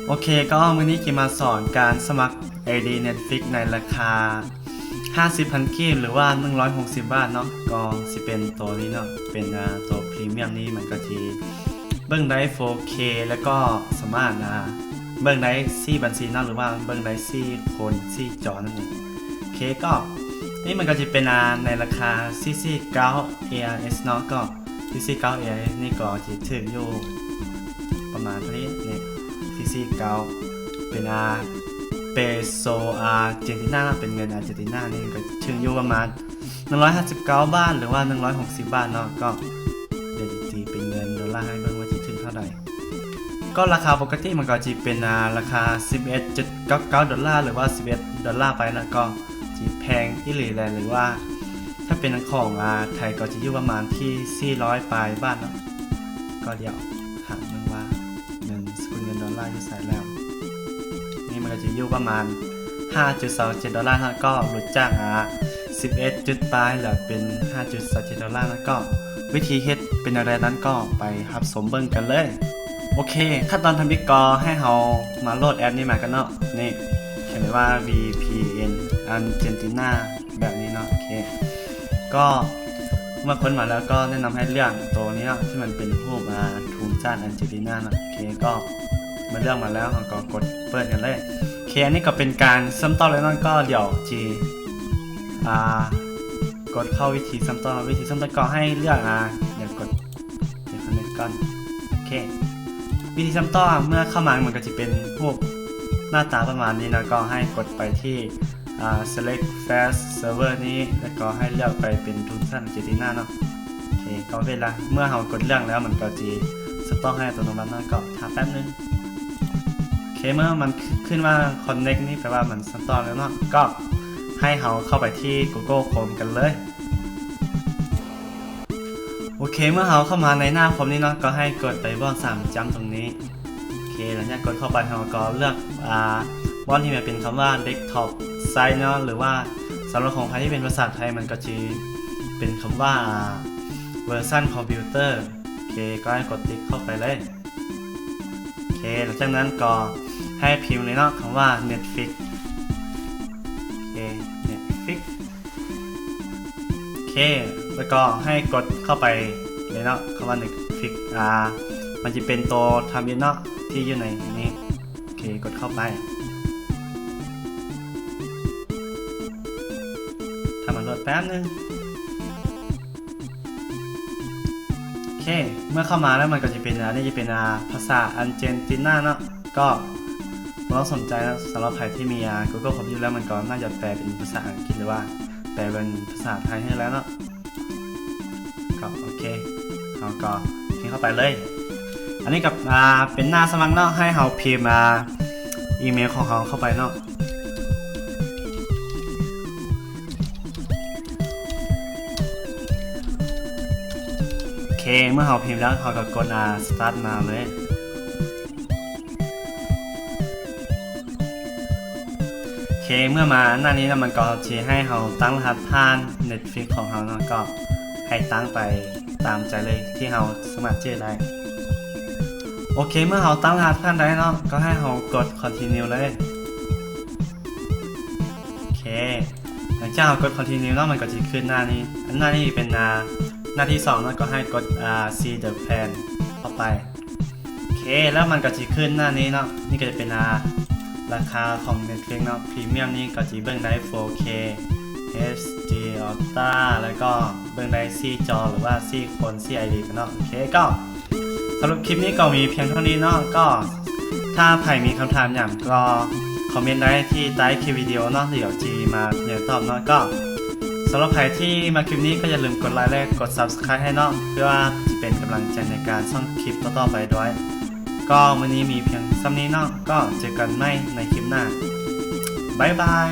ໂອເຄ ກໍມື້ນີ້ຈະມາສອນການສະໝັກໄອດີ Netflix ໃນລາຄາຫ້າສິບພັນກີບ ຫຼືວ່າໜຶ່ງຮ້ອຍຫົກສິບບາດເນາະ. ກໍຊິເປັນໂຕນີ້ເນາະ ເປັນ ອາ ໂຕພຣີມຽມນີ້ ມັນກໍຊິເບິ່ງໄດ້ ໂຟເຄ ແລ້ວກໍສາມາດ ອາ ເບິ່ງໄດ້ສີ່ບັນຊີເນາະ ຫຼືວ່າເບິ່ງໄດ້ສີ່ຄົນ ສີ່ຈໍນັ້ນເອງ. ໂອເຄ ກໍນີ້ມັນກໍຈະເປັນ ອາ ໃນລາຄາສີ່ສີ່ເກົ້າ ເອອາເອສເນາະ. ກໍສີ່ສີ່ເກົ້າ ເອອາເອສນີ້ກໍຈະຖືກຢູ່ປະມານເທົ່ານີ້ ນີ້ ສີ່ສີ່ເກົ້າ ເປັນ ອາ ເປໂຊອາເຈນຕິນາ ເປັນເງິນອາເຈນຕິນານີ້ ກໍຖືກຢູ່ປະມານໜຶ່ງຮ້ອຍຫ້າສິບເກົ້າບາດ ຫຼືວ່າໜຶ່ງຮ້ອຍຫົກສິບບາດເນາະ. ກໍດຽວຊິຕີເປັນເງິນໂດລາໃຫ້ເບິ່ງວ່າຊິຖືກເທົ່າໃດ. ກໍລາຄາປົກກະຕິມັນກໍຊິເປັນ ອາ ລາຄາສິບເອັດຈຸດເກົ້າເກົ້າໂດລາ ຫຼືວ່າສິບເອັດໂດລາໄປເນາະ. ກໍຊິແພງອີ່ຫຼີແຫຼະ ຫຼືວ່າຖ້າເປັນຂອງ ອາ ໄທກໍຈະຢູ່ປະມານທີ່ສີ່ຮ້ອຍປາຍບາດເນາະ. ກໍດຽວຫາເບິ່ງວ່າເງິນສະກຸນເງິນໂດລາຢູ່ໃສແລ້ວ. ນີ້ມັນກໍຈະຢູ່ປະມານຫ້າຈຸດສອງເຈັດໂດລາເນາະ. ກໍຫຼຸດຈາກ ອາ ສິບເອັດຈຸດປາຍ ເຫຼືອເປັນຫ້າຈຸດສອງເຈັດໂດລາເນາະ. ກໍວິທີເຮັດເປັນແນວໃດນັ້ນ ກໍໄປຮັບຊົມເບິ່ງກັນເລີຍ. ໂອເຄ ຂັ້ນຕອນທຳອິດກໍໃຫ້ເຮົາມາໂຫຼດແອັບນີ້ມາກັນເນາະ. ນີ້ຂຽນໄວ້ວ່າ ວີພີເອັນ ອາເຈນຕິນາ ແບບນີ້ເນາະ. ໂອເຄ ກໍເມື່ອຄົ້ນມາແລ້ວກໍແນະນຳໃຫ້ເລືອກໂຕນີ້ເນາະ ທີ່ມັນເປັນຮູບ ອາ ທຸງຊາດອາເຈນຕິນາເນາະ. ໂອເຄ ກໍເມື່ອເລືອກມາແລ້ວ ເຮົາກໍກົດເປີດກັນເລີຍ. ໂອເຄ ອັນນີ້ກໍເປັນການເຊື່ອມຕໍ່ແລ້ວເນາະ. ກໍດຽວຊິ ອາ ກົດເຂົ້າວິທີເຊື່ອມຕໍ່. ວິທີເຊື່ອມຕໍ່ກໍໃຫ້ເລືອກ ອາ ດຽວກົດ ດຽວຄອນເນັກກ່ອນ. ໂອເຄ ວິທີເຊື່ອມຕໍ່ ເມື່ອເຂົ້າມາມັນກໍຈະເປັນຮູບໜ້າຕາປະມານນີ້ເນາະ. ກໍໃຫ້ກົດໄປທີ່ ອາ ເຊເລັກເຟສເຊີເວີນີ້ ແລ້ວກໍໃຫ້ເລືອກໄປເປັນທຸງຊາດອາເຈນຕິນາເນາະ. ໂອເຄ ກໍເວລາເມື່ອເຮົາກົດເລືອກແລ້ວ ມັນກໍຈະສະຕັອກໃຫ້ອັດຕະໂນມັດເນາະ. ກໍຖ້າແປັບໜຶ່ງ. ໂອເຄ ເມື່ອມັນຂຶ້ນວ່າຄອນເນັກນີ້ ແປວ່າມັນສະຕັອກແລ້ວເນາະ. ກໍໃຫ້ເຮົາເຂົ້າໄປທີ່ກູໂກໂຄຣມກັນເລີຍ. ໂອເຄ ເມື່ອເຮົາເຂົ້າມາໃນໜ້າຄອມນີ້ເນາະ ກໍໃຫ້ກົດໄປບ່ອນສາມຈ້ຳຕົງນີ້. ໂອເຄ ຫຼັງຈາກກົດເຂົ້າໄປ ເຮົາກໍເລືອກ ອາ ບ່ອນທີ່ມັນເປັນຄຳວ່າເດັກທັອບໄຊເນາະ ຫຼືວ່າສຳລັບຂອງໃຜທີ່ເປັນພາສາໄທ ມັນກໍຈະເປັນຄຳວ່າ ອາ ເວີຊັນຄອມພິວເຕີ. ໂອເຄ ກໍໃຫ້ກົດຕິກເຂົ້າໄປເລີຍ. ໂອເຄ ຫຼັງຈາກນັ້ນກໍໃຫ້ພິມເລີຍເນາະ ຄຳວ່າ Netflix. ໂອເຄ Netflix. ໂອເຄ ແລ້ວກໍໃຫ້ກົດເຂົ້າໄປເລີຍເນາະ ຄຳວ່າ Netflix ອາ ມັນຈະເປັນໂຕທຳອິດເນາະ ທີ່ຢູ່ໃນນີ້. ໂອເຄ ກົດເຂົ້າໄປ. ຖ້າມັນໂຫຼດແປັບໜຶ່ງ. ໂອເຄ ເມື່ອເຂົ້າມາແລ້ວມັນກໍຈະເປັນ ອາ ອັນນີ້ຈະເປັນ ອາ ພາສາອາເຈນຕິນາເນາະ. ກໍບໍ່ຕ້ອງສົນໃຈເນາະ ສຳລັບໃຜທີ່ມີ ອາ ກູໂກໂຄຣມຢູ່ແລ້ວ ມັນກໍໜ້າຈະແປເປັນພາສາອັງກິດ ຫຼືວ່າແປເປັນພາສາໄທໃຫ້ແລ້ວເນາະ. ກໍໂອເຄ ເຮົາກໍພິມເຂົ້າໄປເລີຍ. ອັນນີ້ກໍ ອາ ເປັນໜ້າສະໝັກເນາະ ໃຫ້ເຮົາພິມ ອາ ອີເມວຂອງເຮົາເຂົ້າໄປເນາະ. ໂອເຄ ເມື່ອເຮົາພິມແລ້ວ ເຮົາກໍກົດ ອາ ສະຕາດນາວເລີຍ. ໂອເຄ ເມື່ອມາໜ້ານີ້ນະ ມັນກໍຊິໃຫ້ເຮົາຕັ້ງລະຫັດຜ່ານ Netflix ຂອງເຮົາເນາະ ກໍໃຫ້ຕັ້ງໄປຕາມໃຈເລີຍ ທີ່ເຮົາສາມາດຈື່ໄດ້. ໂອເຄ ເມື່ອເຮົາຕັ້ງລະຫັດຜ່ານໄດ້ເນາະ ກໍໃຫ້ເຮົາກົດ Continue ເລີຍ. ໂອເຄ ຫຼັງຈາກເຮົາກົດ Continue ເນາະ ມັນກໍຊິຂຶ້ນໜ້ານີ້. ອັນໜ້ານີ້ເປັນໜ້າ ໜ້າທີສອງເນາະ ກໍໃຫ້ກົດ ອາ See the plan ເຂົ້າໄປ. ໂອເຄ ແລ້ວມັນກໍຊິຂຶ້ນໜ້ານີ້ເນາະ. ນີ້ກໍຈະເປັນ ອາ ລາຄາຂອງ Netflix ເນາະ. ພຣີມຽມນີ້ກໍຊິເບິ່ງໄດ້ ໂຟເຄ ເອັດດີ Ultra ແລ້ວກໍເບິ່ງໄດ້ສີ່ຈໍ ຫຼືວ່າສີ່ຄົນ ສີ່ ໄອດີ ກັນເນາະ. ໂອເຄ ກໍສຳລັບຄລິບນີ້ກໍມີພຽງເທົ່ານີ້ເນາະ. ກໍຖ້າໃຜມີຄຳຖາມຫຍັງກໍຄອມເມັນໄດ້ທີ່ໃຕ້ຄລິບວິດີໂອເນາະ ດຽວຈີມາແນະຕອບເນາະ. ກໍສຳລັບໃຜທີ່ມັກຄລິບນີ້ກໍຢ່າລືມກົດໄລ ແລະ ກົດ Subscribe ໃຫ້ເນາະ ເພື່ອທີ່ເປັນກຳລັງໃຈໃນການສ້າງຄລິບຕໍ່ໆໄປດ້ວຍ. ກໍມື້ນີ້ມີພຽງສ່ຳນີ້ເນາະ ກໍເຈີກັນໃໝ່ໃນຄລິບໜ້າ. ບາຍບາຍ.